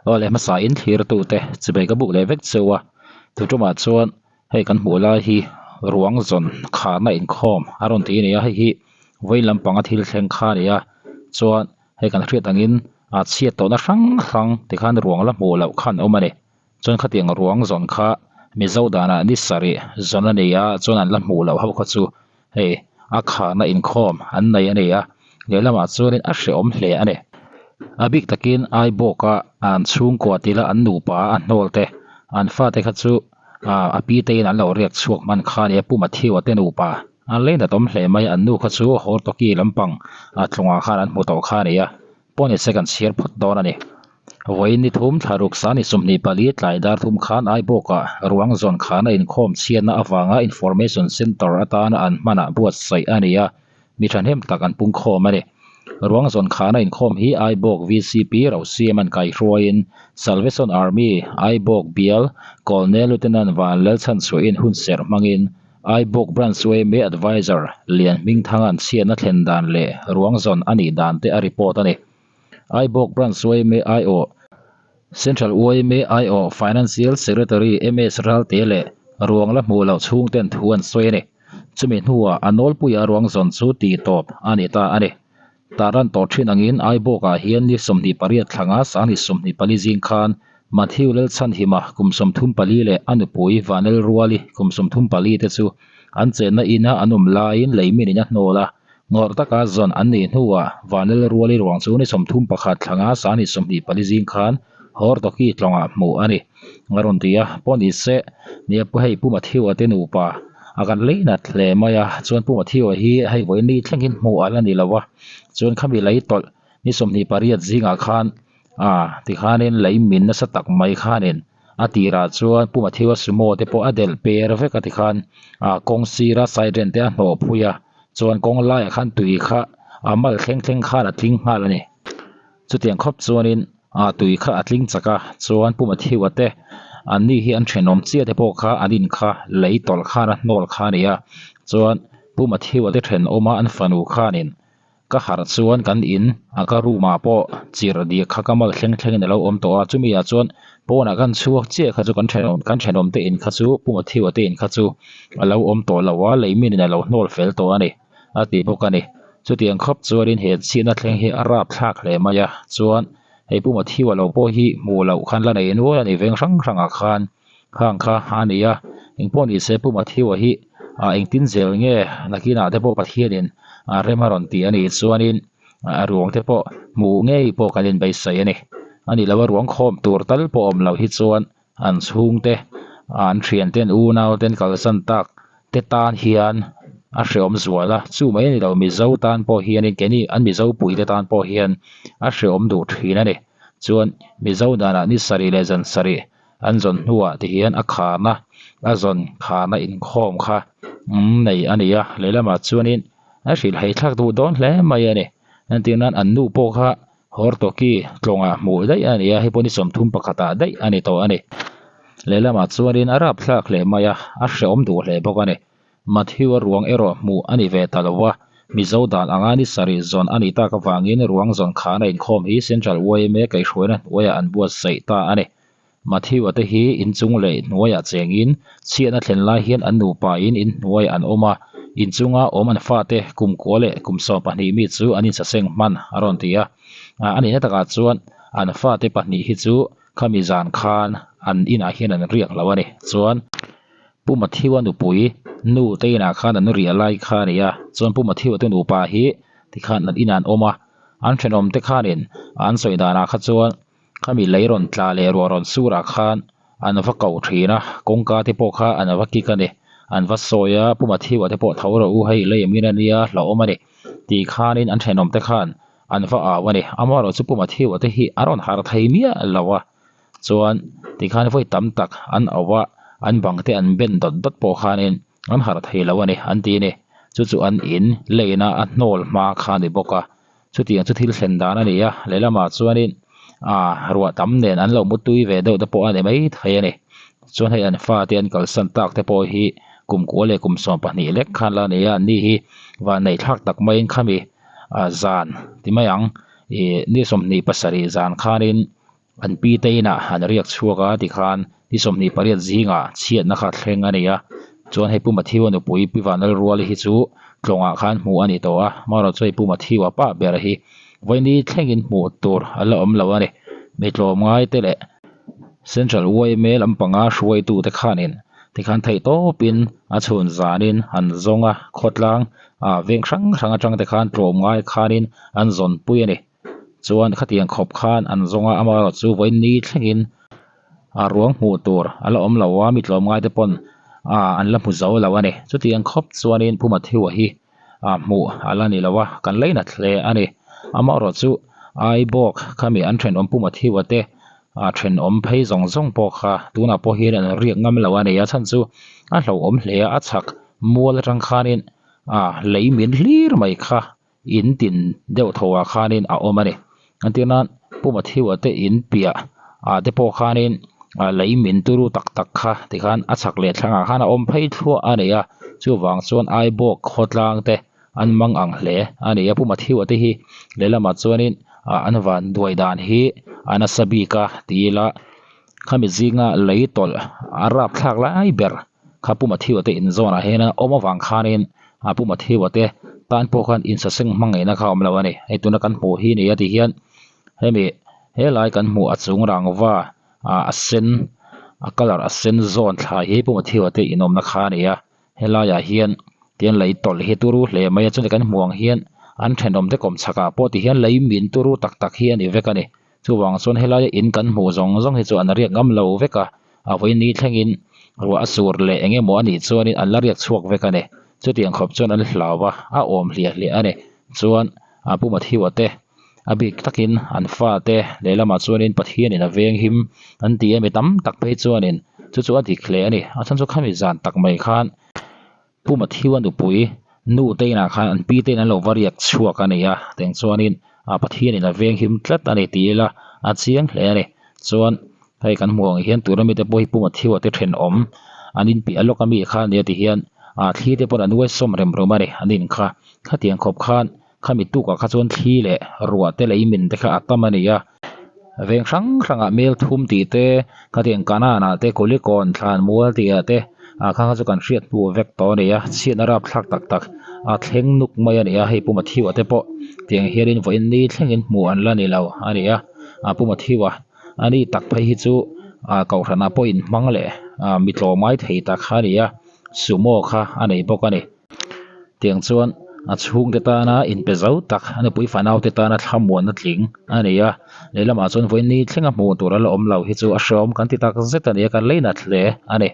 Aw le hmasa in thlir tute chibai ka buk leh vek cheu a tutumah chuan hei kan hmuh lai hi ruang zawn kharna inkhawm a rawn ti a ni a hei hi vawi lampanga thil thleng kha a ni a chuan hei kan hriat angin a chhiat tawhna hrang hrang tikhan ruang la hmuh loh kha an awm a ni. Chuan khatiang ruang zawn kha Mizo danah ni sarih zawn a ni a, chuan an la hmuh loh ho kha chu hei a kharna inkhawm an nei a ni a, lehlamah chuanin a hrehawm hle a ni. A bik takin Aibawka an chhungkua tila an nupa a hnawl te, an fate kha chu a pi tein an lo riak chhuak hman kha a ni a, Pu Mathiwa te nupa an leinat awm hle mai, an nu kha chu Hortoki lampang tlungah khan an hmu tawh kha a ni a. Pawh ni se kan chhiar phawt dawn a ni. Vawiin ni thum thla ruk sa ni 24 tlai dar thum khan Aibawkah ruang zawn khana inkhawm chhiatna avanga Information Centre atana an hmanah buatsaih a ni a, mi thahnem tak an pungkhawm a ni. Ruang zawn khana inkhawm hi Aibawk VCP Rosiam an kaihruaiin Salvation Army Aibawk bial Colonel Lieutenant Van Lalchhanchhuahin hunserh hmangin Aibawk Branch yma Adviser Lian Hmingthanga'n chhiatna thlen dan leh ruang zawn a nih dan te a report a ni. Aibawk Branch yma aiawh Central yma aiawh Financial Secretary MS Ralte leh ruang la hmuh loh chhungten thu an sawi a ni. Chumi hnuah a nawlpuia ruang zawn chu tih tawp a ni ta a ni. Taran tawh thin angin Aibawkah hian ni 28 thlanga sangni 24 zing khan Matthew Lalchhanhima kum 34 leh a nupui Vanel Ruali kum 34 te chu an chenna ina an awm laiin leimin in a hnawl a, ngawrh taka zawn an nih hnuah Vanel Ruali ruang chu ni 31 thlanga sangni 24 zing khan Hortoki tlawngah hmuh a ni. A rawn ti a, pawh ni se, nia pu hei Pu Matthew-a te nupa a kan lei nat hle mai a, chuan Pu Matthew-a hi hei vawiin ni thlengin hmuh a la ni lo a, chuan khami lei tawlh ni 28 zingah khan ah tikhanin lei min nasa tak mai khanin a tirah chuan Pu Matthew-a sumo te pawh a delh per vek a tikhan ah kawng sira siren te a hnawh phui a, chuan kawng laiah khan tui kha a mal thleng thleng khan a tling nghal a ni. Chutiang khawp chuanin ah tui kha a tling chak a, chuan Pu Matthew-a te an ni hi an thenawm chiah te pawh kha an in kha lei tawlh khan a hnawl kha a ni a, chuan Pu Matthew-a te thenawma an fanu khanin ka harh chuan kan in a ka room ah pawh chirh diak kha ka mal thleng thlengin a lo awm tawh a, chumi ah chuan pawnah kan chhuak chiah kha chu kan thenawm kan thenawm te in kha chu Pu Matthew-a te in kha chu a lo awm tawh lo a, lei minin a lo hnawl fel tawh a ni. a ti bawk a ni. Chutiang khawp chuanin he chhiatna thleng hi a rap thlak hle mai a, chuan hei Pu Matthew-a lo pawh hi hmuh loh khan la nei nual a ni veng hrang hrangah khan khang kha a ni a, engpawh ni se Pu Matthew-a hi ah engtin zel nge nakinah te pawh Pathianin a rem a rawn ti a nih chuanin a ruang te pawh hmuh ngei pawh kan inbeihsaih a ni. A nih loh a ruang khawm tur tal pawh awm loh hi chuan an chhungte an thiante an unau ten kalsan tak te tan hian a hreawm zual a chu mai a ni lo mizo tan pawh hianin keini an mizo pui te tan pawh hian a hreawm duh thin a ni chuan mizo danah ni sarih leh zan sarih an zawn hnuah ti hian a kharna a zawn kharna inkhawm kha nei a ni a lehlamah chuanin a hrilh haih thlak duh dawn hle mai a ni entir nan an nu pawh kha. Hortoki tlawngah hmuh daih a ni a, hei pawh ni 31 ah daih a ni tawh a ni. Lehlamah chuanin a rapthlak hle mai a, a hrehawm duh hle bawk a ni. Matthew-a ruang erawh hmuh a ni ve ta lo a, Mizo dan anga ni sarih zawn a nih tak avangin ruang zawn khana inkhawm hi Central yma kaihhruaina hnuaiah an buatsaih ta a ni. Matthew-a te hi inchung leh hnuaiah chengin chhiatna thlen lai hian an nupain inhnuai an awm a, inchunga awm an fate kum kua leh kum 12 mi chu an insaseng hman a rawn ti a. A nihna takah chuan an fate pahnih hi chu khami zan khan an inah hian an riak lo a ni. Chuan Pu Matthew-a nupui nu te inah khan an riah lai kha a ni a, chuan Pu Matthew-a te nupa hi tikhan an inah an awm a, an thenawm te khanin an sawi danah kha chuan Khami lei rawn tla leh ruah rawn surah khan an va koh thin a, kawngka te pawh kha an va kik a ni. An va sawi a, Pu Matthew-a te pawh tho rawh u, hei lei min a nia, hlauhawm a ni tih khanin an thenawm te khan an va au a ni. Amaherawhchu Pu Matthew-a te hi a rawn harh thei miah lo a, chuan tikhan vawi tam tak an auh a, an bang te an ben dawt dawt pawh khanin an harh thei lo a ni an ti a ni. Chu chu an in leina a hnawl hma kha a ni bawk a. Chutiang chu thil thlen dan a ni a, lehlamah chuanin aaa ruah tam nen an lo mutui ve deuh te pawh a ni mai thei a ni. Chuan hei an fate an kalsan tak te pawh hi kum kua leh kum 12 lek khan la a ni a, anni hi vanneih thlak tak maiin khami ah zan ti mai ang ih ni 27 zan khanin. An pi te inah an riak chhuak a tikhan ni 28 zingah chhiatna kha thleng a ni a. Chuan hei Pu Matthew-a nupui Pi Vanlalruali hi chu tlawngah khan hmuh a ni tawh a, amaherawh chu hei Pu Matthew-a pa ber hi vawiini thlengin hmuh tur a la awm lo a ni. Mi tlawmngai te leh Central yma lampanga hruaitute khanin tikhan theihtawpin a chhun zanin an zawng a, khawtlang ah veng hrang hrang atang te khan tlawmngai khanin an zawnpui a ni. Chuan khatiang khawp khan an zawng a, amaherawh chu vawiin ni thlengin a ruang hmuh tur a la awm lo a, mi tlawmngai te pawn ah an la hmu zo lo a ni. Chutiang khawp chuanin Pu Matthew-a hi ah hmuh a la ni lo a, kan leinat hle a ni. Amaherawh chu Aibawk khami an thenawm Pu Matthew-a te ah thenawm phei zawng zawng pawh kha tunah pawh hian an riak ngam lo a ni. A chhan chu a hlauhawm hle a, a chhak mual atang khanin ah lei min hlir mai kha in tin deuh tho ah khanin a awm a ni. Entir nan Pu Matthew-a te in piah ah te pawh khanin ah lei min turu tak tak kha tikhan a chhak leh thlangah khan a awm phei thluah a ni a, chuvang chuan Aibawk khawtlang te an mang ang hle a ni a. Pu Matthew-a te hi lehlamah chuanin ah an van duai dan hi a nasa bik a ti ila khami zinga lei tawlh a rapthlak lai ber kha Pu Matthew-a te inzawnah hian a awm avang khanin ah Pu Matthew-a te tan pawh khan insaseng hmangaihna kha a awm lo a ni. Hei tuna kan hmuh hi ni a ti hian hemi helai kan hmuh a chung rangva ah a sen a colour a sen zawn thla hi Pu Matthew-a te inawmna kha a ni a helaiah hian tian lei tawlh hi turu hle mai a chumi kan hmuh ang hian an thenawm te kawm chhakah pawh ti hian lei min turu tak tak hi a ni vek a ni. Chuvang chuan helaia in kan hmuh zawng zawng hi chu an riak ngam lo vek a, a vawiin thlengin ruah a sur leh eng emaw a nih chuanin an la riak chhuak vek a ni. Chutiang khawp chuan an hlau a, a awm hliah hliah a ni. Chuan a Pu Matthew-a te a bik takin an fate lehlamah chuanin Pathianin a veng him an ti a, mi tam tak phei chuanin chu chu a dik hle a ni. A chhan chu khami zan tak mai khan Pu Matthew-a nupui nu te inah khan an pi te in an lo va riak chhuak a ni a, teng chuanin ah Pathianin a veng him tlat a ni tih ila a chiang hle a ni. Chuan hei kan hmuh ang hian tuna mite pawh hi Pu Matthew-a te thenawm an inpiah lawk ami kha a nia ti hian ah thli te pawh an uaisawm rem rum a ni an in kha. Khatiang khawp khan Khami tukah kha chuan thli leh ruah te lei min te kha a tam a ni a, veng hrang hrangah mel thum tih te, khatiang Kanan ah te Kulikawn thlan mual tih ah te ah kha kha chu kan hriat hnu vek tawh a ni a, chhiatna rapthlak tak tak a thleng nuk mai a ni a, hei Pu Matthew-a te pawh tiang hianin vawiin ni thlengin hmuh an la ni lo a ni a, ah Pu Matthew-a a ni tak phei hi chu ah kohhranah pawh inhmang leh ah mi tlawmngai thei tak a ni a, sumo kha a nei bawk a ni. Tiang chuan a chhungte tana inpe zo tak a nupui fanaute tana thlamuanna tling a ni a, lehlamah chuan vawiin ni thlenga hmuh tur a la awm lo hi chu a hreawm kan ti tak zet a ni a, kan leinat hle a ni.